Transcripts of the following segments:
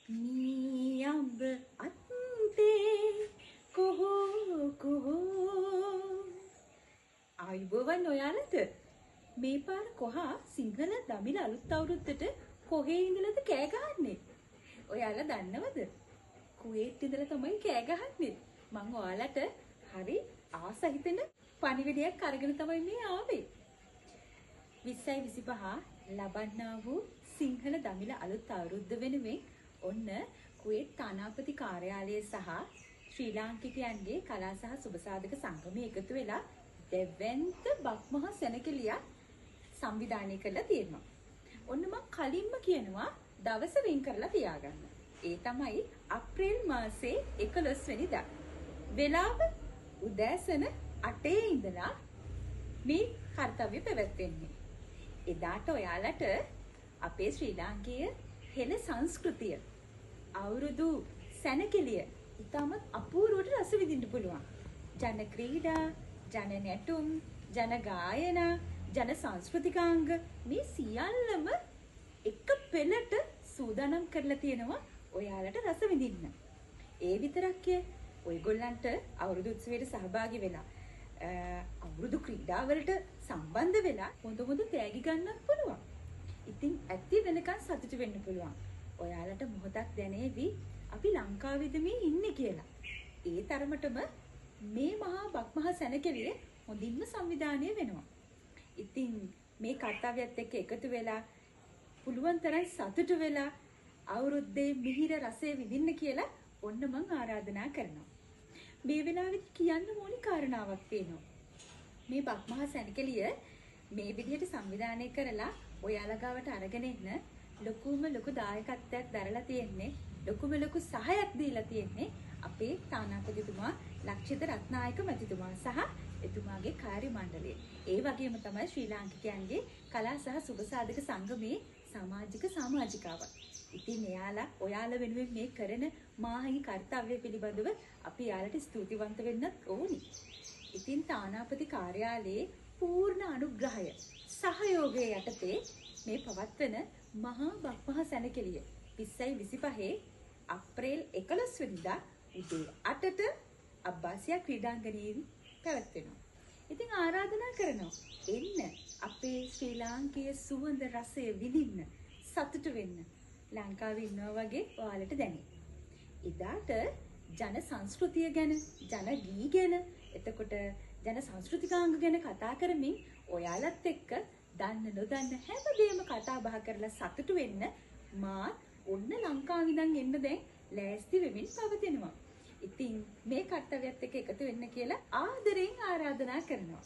මී අඹ අත්තේ කොහෝ කොහෝ. ආයුබෝවන් ඔයාලට. මේ පාර කොහා සිංහල දමිළ අලුත් අවුරුද්දට කොහේ ඉඳලාද කෑ ගහන්නේ? ඔයාලා දන්නවද? කුවේට් ඉඳලා තමයි කෑ ගහන්නේ. මං ඔයාලට හරි ආස හිතෙන පණිවිඩයක් අරගෙන තමයි මේ ආවේ. 2025 ලබන්නා වූ සිංහල දමිළ අලුත් අවුරුද්ද වෙනුවෙන් ඔන්න කුවේට් තානාපති කාර්යාලය සහ ශ්‍රී ලාංකිකයන්ගේ කලා සහ සුබසාධක සංගමය එකතු වෙලා දැවැන්ත බක්මහ සැනකෙළියක් සංවිධානය කරලා තියෙනවා. ඔන්න මං කලින්ම කියනවා දවස වෙන් කරලා තියාගන්න. ඒ තමයි අප්‍රේල් මාසේ 11 වෙනිදා. වෙලාව උදෑසන 8 ඉඳලා මේ කර්තව්‍ය පැවැත්වෙන්නේ. එදාට ඔයාලට අපේ ශ්‍රී ලාංකේය හෙළ සංස්කෘතිය, අවුරුදු සැනකෙළිය ඉතාමත් අපූර්වට රස විඳින්න පුළුවන්. ජන ක්‍රීඩා, ජන නැටුම්, ජන ගායනා, ජන සංස්කෘතිකාංග මේ සියල්ලම එක පෙළට සූදානම් කරලා තියෙනවා ඔයාලට රස විඳින්න. ඒ විතරක් කිය ඔයගොල්ලන්ට අවුරුදු උත්සවයට සහභාගී වෙලා අවුරුදු ක්‍රීඩාවලට සම්බන්ධ වෙලා හොඳ හොඳ තෑගි ගන්නත් පුළුවන්. ඉතින් ඇති වෙනකන් සතුටු වෙන්න පුළුවන්. ඔයාලට මොහොතක් දැනේවි අපි ලංකාවේද මේ ඉන්නේ කියලා. ඒ තරමටම මේ මහා බක්මහ සැනකෙළිය හොඳින්ම සංවිධානය වෙනවා. ඉතින් මේ කර්තව්‍යත් එක්ක එකතු වෙලා පුළුවන් තරම් සතුටු වෙලා අවුරුද්දේ මිහිර රසය විඳින්න කියලා ඔන්න මං ආරාධනා කරනවා. මේ වෙලාවේදී කියන්න ඕනි කාරණාවක් තියෙනවා. මේ බක්මහ සැනකෙළිය මේ විදිහට සංවිධානය කරලා ඔයාලා ගාවට අරගෙන එන්න ලොකුම ලොකු දායකත්වයක් දරලා තියෙන්නේ, ලොකුම ලොකු සහයක් දීලා තියෙන්නේ අපේ තානාපතිතුමා ලක්ෂිත රත්නායක මැතිතුමා සහ එතුමාගේ කාර්ය මණ්ඩලය. ඒ වගේම තමයි ශ්‍රී ලාංකිකයන්ගේ කලා සහ සුබසාධක සංගමේ සමාජික සමාජිකාවන්. ඉතින් එයාලා ඔයාලා වෙනුවෙන් මේ කරන මාහිමි කර්තව්‍ය පිළිබඳව අපි එයාලට ස්තුතිවන්ත වෙන්නත් ඕනි. ඉතින් තානාපති කාර්යාලයේ පූර්ණ අනුග්‍රහය සහයෝගය යටතේ මේ පවත්වන මහා බක්මහ සැනකෙළිය 2025 අප්‍රේල් 11 වෙනිදා උදේ 8ට අබ්බාසියා ක්‍රීඩාංගණයේ පැවැත්වෙනවා. ඉතින් ආරාධනා කරනවා එන්න අපේ ශ්‍රී ලාංකීය සුවඳ රසය විඳින්න, සතුටු වෙන්න. ලංකාවේ ඉන්නවා වගේ ඔයාලට දැනේ. එදාට ජන සංස්කෘතිය ගැන, ජන ගී ගැන, එතකොට ජන සංස්කෘතිකාංග ගැන කතා කරමින් ඔයාලත් එක්ක දන්න නොදන්න හැමදේම කතා බහ කරලා සතුටු වෙන්න මාත් ඔන්න ලංකාවේ ඉඳන් එන්න දැන් ලෑස්ති වෙමින් පවතිනවා. ඉතින් මේ කර්තව්‍යත් එක්ක එකතු වෙන්න කියලා ආදරෙන් ආරාධනා කරනවා.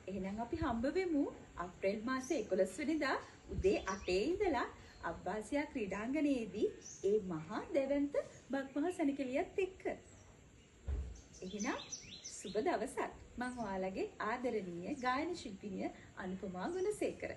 එහෙනම් අපි හම්බ වෙමු අප්‍රේල් මාසේ 11 වෙනිදා උදේ 8 ඉඳලා අබ්බාසියා ක්‍රීඩාංගණයේදී ඒ මහා දැවැන්ත බක්මහ සැනකෙළියත් එක්ක. එහෙනම් සුබ දවසක්. මං ඔයාලගේ ආදරණීය ගායන ශිල්පිනිය අනුපමා ගුණසේකර.